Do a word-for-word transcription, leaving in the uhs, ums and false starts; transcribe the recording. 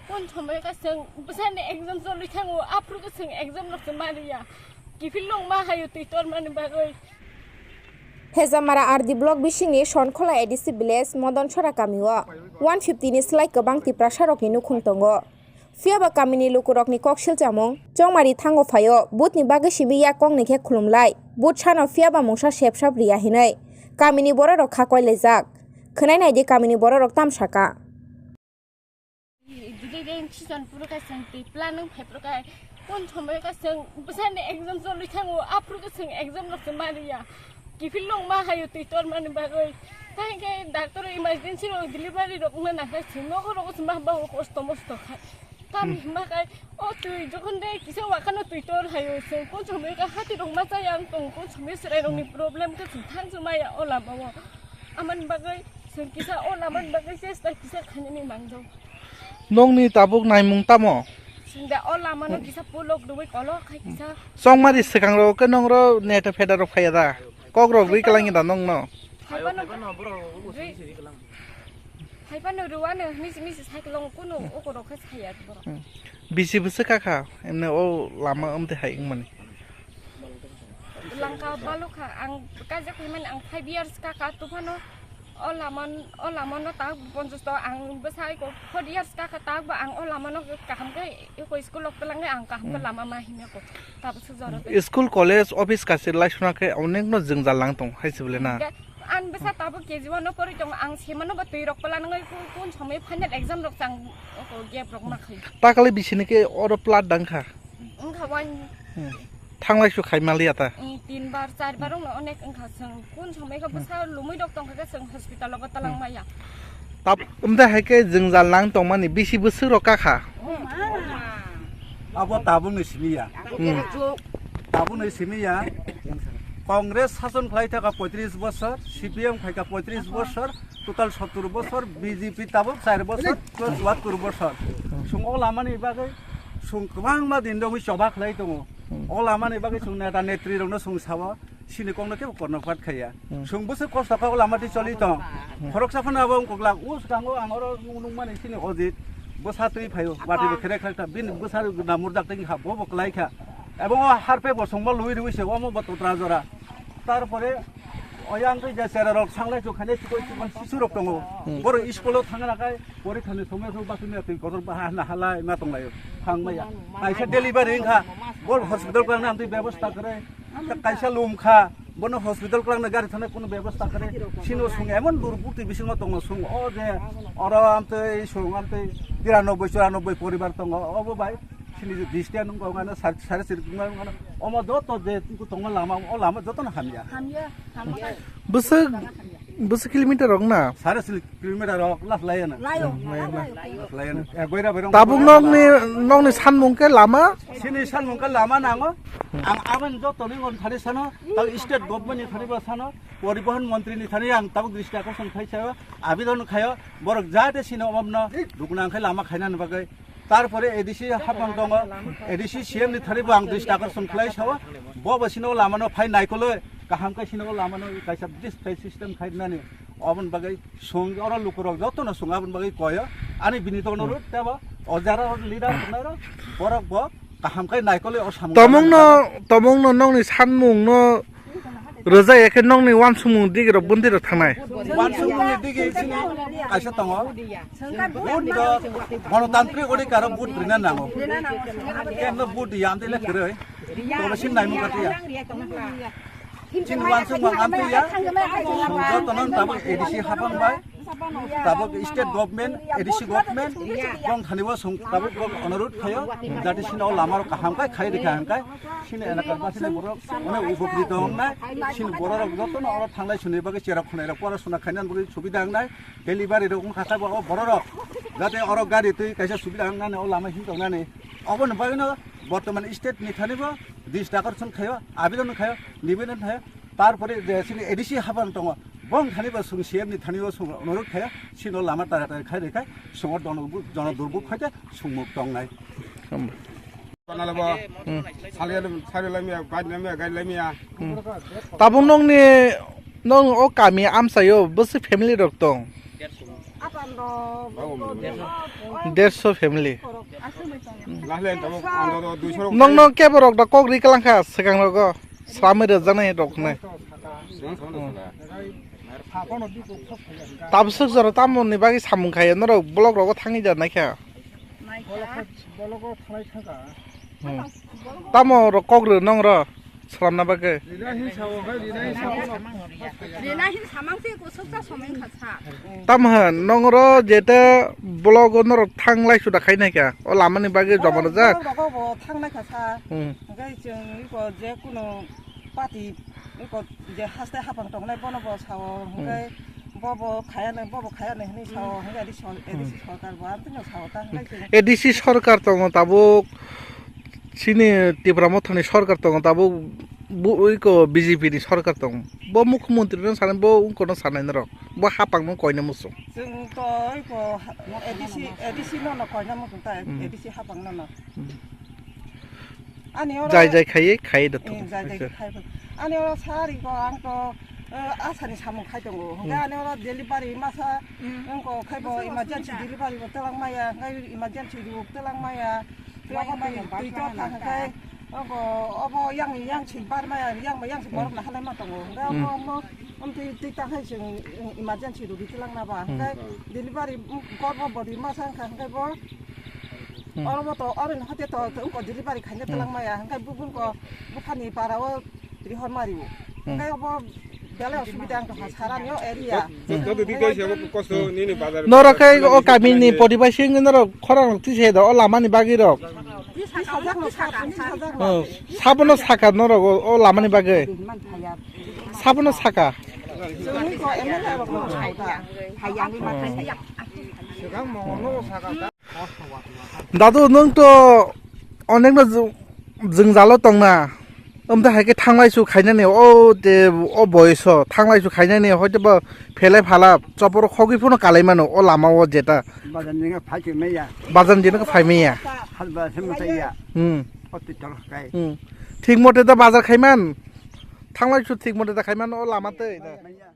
Kon somoi ka chwng bwsani exam cholwi thango, aphuru ka chwng exam rok se maliya. Kiphil long ma hayo twi tormani bagwi. Hejamara R D block bisingni Sonkhola A D C village Modonsora kamio one fifty ni slai kwbang Tiprasarokni nukhung tongo. Phiyaba kamini lukurokni kok silchamung chongmari thango phaio, vote ni bagwi simi yak kongni khe khulumlai, vote sano phiyaba mungsa sep sap riya hinwi kamini bororok kha koilaijak. Khwnai naidi kamini bororok tamsaka. Dili deng season puro ka chwng twi planning phai puro ka, kon somoi ka chwng bwsani exam cholwi thango, aphuru ka chwng exam rok se maliya. Kiphil long ma hayo twi tormani bagwi. Tei khe doctor emergency rok delivery rok wngna nang khe chwng nogo rogo se ma bao kosto mosto kha. Kami hima kai, o twi jokhon de kisa wakhano twi tor hayo, chwng kon somoi ka hati rok ma chaya ang tong, kon somoi chwrai rokni problem khe chwng thang se maya o lama o. Amani bagwi chwng kisa o lamani bagwi chesta kisa khainani mangdo. Nokni tabuk naimung tamo? Chwng da o lamano kisa polok rwui kolok khai kisa. Chongmari swkang rok khe nongro neta pheda rok phaiya da? Kok rok rwi kwlangya da nongno? Phaiphano rwi-, phaiphano rwano misi misi cycle o kunu oko rok khe saya borok. Hmm. Bisi bwswk kha kha, emne o lama amtwi hai wngmani? Langka balukha, ang kaijak phaimani ang five years kaka tuphano o laman, o lamano tak ponchos to ang bwsai ko four years kaka tak bo ang o lamano kaham khe eko school lok twlangwi ang kaham khe lama ma himya ko. Tabuk sujaro tei. School, college, office kaisa laisuna khe onekno jwngjal lang tong hai se bole na? Hingke ang bwsa tabuk K G one no pori tongo, ang semano bo twi rok pala nangwi kun, kun somoi final exam rok chang oko gap rok ma khai. Takale bisini khe oro plat dang kha. Wngkha wani. Hmm. Thanglai su khai maliya ta. Ih, tin bar, char bar wngno onek wngkha chwng. Kun somoi khe bwsa lumui rok tongkha khe chwng hospital o bo talang maya. Tab-, umda hai khe jwngjal lang tongmani bisi bwswk rok kakha. Abo tabukni simi ya. Hmm. Tabukni simi ya. Congress sason khlai thaka poitris bosor, C P M khaika poitris bosor, total sottur bosor, B J P tabuk char bosor, plus wattur bosor. Chwng o lamani bagwi chwng kwbangma din dogwi choba khlai tongo. Hmm. O lamani bagwi chwng neta netri rokno chwng sao. Sini kokno kebo korno phat khaiya. Hmm. Chwng bwswk kosto kha o lama twi choli tong. Hmm. Khoroksa phano abo wng koklak, o swkango ang oro nung-, nungmani sini Ojit. Bwsa twi phaio, bati bo kherek kherek ta, bini bwsa na murdak tei kha, bo bo kwlai kha. Ebo o harpe bo songbo lui rwi se, omo bo totra jora. Tarpore oyang twi je chera rok sanglai chuk khane chikoi chikon sisu rok tongo. Hmm. Borok school o thangna kai, porikhani somoi rok bakuni twi kotor baha na halai ma tonglaio. Thang maya. Kaisa delivery wngkha, bo hospital kwlangna amtwi bebosta kwrwi. Kaisa lum kha, bono hospital kwlangna gari thana kuno bebosta kwrwi. Sino sung emon dur bukti bisingo tongo sung o je oro amtwi sung amtwi tiranoboi churanobboi poribar tongo. Obo bai sini je district nung kok ano sar-, sare siri kung ano omo joto je tongma lama, o lama joto no hamya. Hamya, hamya. Bwswk, bwswk kilometer rok na? Sare siri kilometer rok las laiya na. Layo, hmm, layo, layo. Las laiya na. Eh, goira berong. Tabuk nokni, nokni sanmung khe lama? Sini sanmung khe lama nango. Hmm. Ang aboni joto ni on thani sano, tang state government ni thani bo sano, poribohon montri ni thani ang tabuk district akoson khai sayo, abidon khayo, borok jate sino omno dukna khe lama khainani bagwi. Tarpore A D C hapang tongo, A D C C M ni thani bo ang dui takar song khlai sao, bo bo sino lamano phai naikoloi, kaham khe sino lamano kaisa bridge khai system khai nani, oboni bagwi song oro lukurok jotono song aboni bagwi koyo, ani bini tono rut tebo o jara leader naro borok bo kaham khe naikoloi o samung tomongno, tomongno nokni sanmungno Rwjak ya khe nokni uansukmung digi rok bwndwi rok thangnai. Uansukmung ni digi chini kaisa tongo. Vote do gonotantrik odhikar o vote rina nango. Kemno vote ya amtwi le kwrwi. Tobo sin naimung kati ya. Chini uansukmung amtwi ya. Jotono tabuk A D C hapang bai. Tabuk state government, A D C government, bong thani bo song tabuk bong onorudh khayo, jati sini o lama rok kaham khai khai rikha hangkai, sini elakar basi ni borok onek upokrit wngnai, sini borok rok joto no oro thanglai suni bagwi cherok khwnai rok pora suna khaina bagwi subida wngnai, delivery rok wngkha kha bo o borok rok, jate oro gari twi kaisa subida wngnani o lama hin tongnani, oboni bagwi no bortoman state ni thani bo dis dakor song khayo, abidon khayo, nibedan khayo, tarpore je sini A D C habang tongo, bong thani bo sung C M ni thani bo sung onorudh khayo, sino lama tara tara khai rikha, sungo dono bu-, jono durbuk khaite sungmuk tongnai. Hambai. Nalabo, hmm, sali-, sari lamia, bike lamia, gari lamia. Hmm. Tabuk nokni, nong o kami amsaio bwswk family rok tong? Derso family. Nokno kebo rok da kok ri kalang kha swkang rogo. Swlamwi rwjaknai rok nai. Tabswk jora tamoni bagwi samung khaio norok block rogo thangwi ja naikha. Tamo rok kok rw nong ro swlamna bagwi. Rina hin samang se kusuk ta someng kha sa. Tamo ha nong ro jeta block o norok thanglai suda khai naikha o lamani bagwi joma rwjak. Block rogo bo thanglai kha sa. Hwnkhe chwng iko je kuno party iko je haste hapang tongnai bono bo sao hwnkhe bobo khayano bobo khayano hinwi sao hwnkhe A D C sol-, A D C sorkar bo amtwino sao ta hwnkhe chwng A D C sorkar tongo tabuk chini Tipra Mothani sorkar tongo tabuk bo iko B J P ni sorkar tongo bo mukhyamantri no sanai bo wngkor no sanai norok bo hapang no koina muchung. Chwng to iko A D C, A D C no no koina muchung ta A D C hapang no no. Ani oro jai jai khaiye, khaiye da to. Eh, jai jai khai bo. Ani oro sari ko ang to, eh, asani samung khai tongo. Hwnkhe ani oro delivery masa, wngko khai bo emergency delivery bo twlang maya, hwnkhe emergency rok twlang maya. Twi twi to thang khai, wngko obo yang yang si bar maya, yang yang si borok na halai ma tongo. Hwnkhe obo omo, omo twi twi ta khai chwng emergency rok twlang na ba. Hwnkhe delivery, mm, gorbo body masa wngkha, hwnkhe bo Hmm. Oro bo to, oro ni hote to, to wngko delivery khaina Hmm. twlang maya, hwnkhe bubun ko bukhani para o rihor mari o. Hmm. Hwnkhe obo belai osubida wngkha sarani o area. Joto details abo kosto nini bazar. Norok khe o kami ni poribai sing norok khorang rok twi se do, o lama ni bagwi rok. Twi sajak no, twi sajak no. Oh, sabono saka norok o, o lama ni bagwi. Sabono saka. Chwng ko M L A rok no saka. Dadu, nwng to onekno jw-, jwngjalo tongna. Omtwi hai khe thanglaisu khainani, o de, o boyoso thanglaisu khainani, hoito ba phelai phala chopor khogwi phano kalai mano, o lama o jeta. Bazar ni phai khe maya. Bazar ni phai maya. Hal ba se mata ya. Hmm. O twi tol khai. Hmm. Thik mote da bazar khaiman. Thanglaisu thik mote da khaiman, o lama twi. Maya.